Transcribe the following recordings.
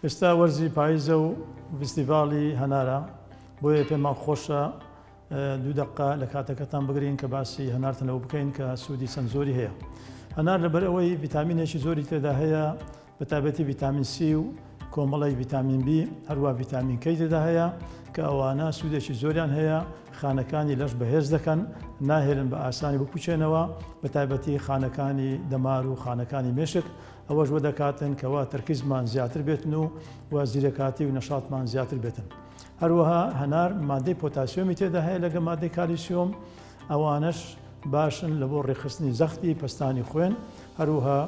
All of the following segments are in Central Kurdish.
ئێستا وەرزی پاییزە و ڤیستیڤاڵی هەنارە، بۆیە پێمان خۆشە دوو دەقە لە کاتەکەتان بگرین کە باسی هەنارتان لەوە بکەین کە سوودی چەند زۆری هەیە. هەنار لەبەر ئەوەی ڤیتامینێکی زۆری تێدا هەیە بە تایبەتی ڤیتامین سی و کۆمەڵێک ڤیتامین بی هەروە ڤیتامین کەی تێدا هەیە کە ئەوانە سوودێکی زۆریان هەیە خانەکانی لەش بەهێز دەکەن ناهێلن بە ئاسانی بپوچێنەوە بە تایبەتی خانەکانی دەمار و خانەکانی مێشک ئەوەش وە دەکاتن کەوا تەرکیزمان زیاتر بێتن و و زیرەکاتی و نەشاتمان زیاتر بێتن. هەروەها هەنار مادەی پۆتاسیۆمی تێدا هەیە لەگە مادەی کالیسیۆم ئەوانەش باشن لە بۆ ڕێکخستنی زەختی پەستانی خوێن هەروەها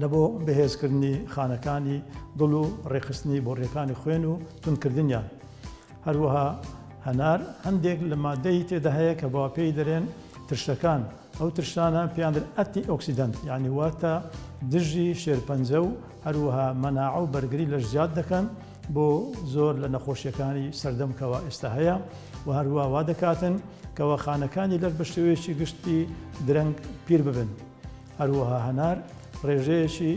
لە بۆ بەهێزکردنی خانەکانی دڵ و ڕێکخستنی بۆڕیەکانی خوێن و توندکردنیان. هەروەها هەنار هەندێک لە مادەی تێدا هەیە کە بە پێی دەرێن ترشەکان ئەو ترشانە پێیان دەرێن ئەتی ئۆکسیدەنت یعنی واتە دژی شێرپەنجە و هەروەها مەناعە و بەرگری لەش زیاد دەکەن بۆ زۆر لە نەخۆشیەکانی سەردەم کەوا ئێستا هەیە و هەروە وا دەکاتن کەوا خانەکانی لەش بە شێوەیەکی گشتی درەنگ پیر ببن. هەروەها هەنار ڕێژەیەکی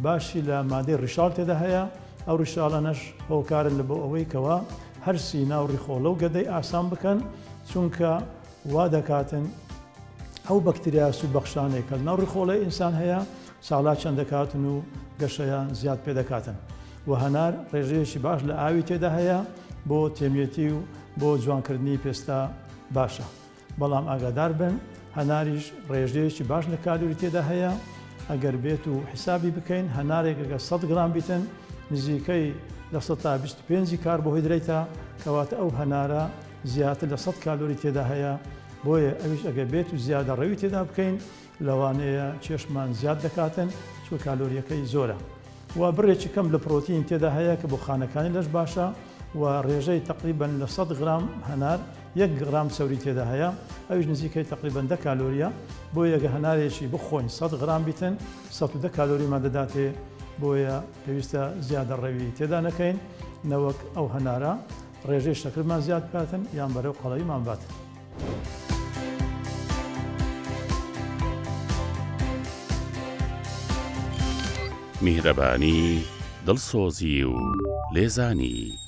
باشی لە مادەی ڕیشاڵ تێدا هەیە، ئەو ڕیشاڵانەش هۆکارن لە بۆ ئەوەی کەوا هەرسی ناو ڕیخۆڵە و گەدەی ئاسان بکەن، چونکە وا دەکاتن ئەو بەکتریا سوودبەخشانەی کە لەناو ڕیخۆڵەی ئینسان هەیە چالاکیان دەکاتن و گەشەیان زیاد پێ دەکاتن و هەنار ڕێژەیەکی باش لە ئاوی تێدا هەیە بۆ تێمیەتی و بۆ جوانکردنی پێستە باشە. بەڵام ئاگادار بن هەناریش ڕێژەیەکی باش لە کالۆری تێدا هەیە، ئەگەر بێت و حیسابی بکەین هەنارێک ئەگەر 100 گرام بیتن نزیکەی لە 25 کاربۆهیدرەیتە، کەواتە ئەو هەنارە زیاتر لە 100 کالۆری تێدا هەیە، بۆیە ئەویش ئەگەر بێت و زیادە ڕەوی تێدا بکەین لەوانەیە کێشمان زیاد دەکاتن چونکە کالۆریەکەی زۆرە. و بڕێکی کەم لە پرۆتین تێدا هەیە کە بۆ خانەکانی لەش باشە و ڕێژەی تەقریبەن لە 100 غرام هەنار یەک غرام چەوری تێدا هەیە ئەویش نزیکەی تەقریبەن دە کالۆریە بۆیە گە هەنارێکی بخۆین 100 غرام بیتن 110 کالۆریمان دەداتێ بۆیە پێویستە زیادە ڕەوی تێدا نەکەین نەوەک ئەو هەنارە ڕێژەی شەکرمان زیاد بکاتن یان بەرەو قەڵەویمان باتن. میهرەبانی، دڵسۆزی و لێزانی.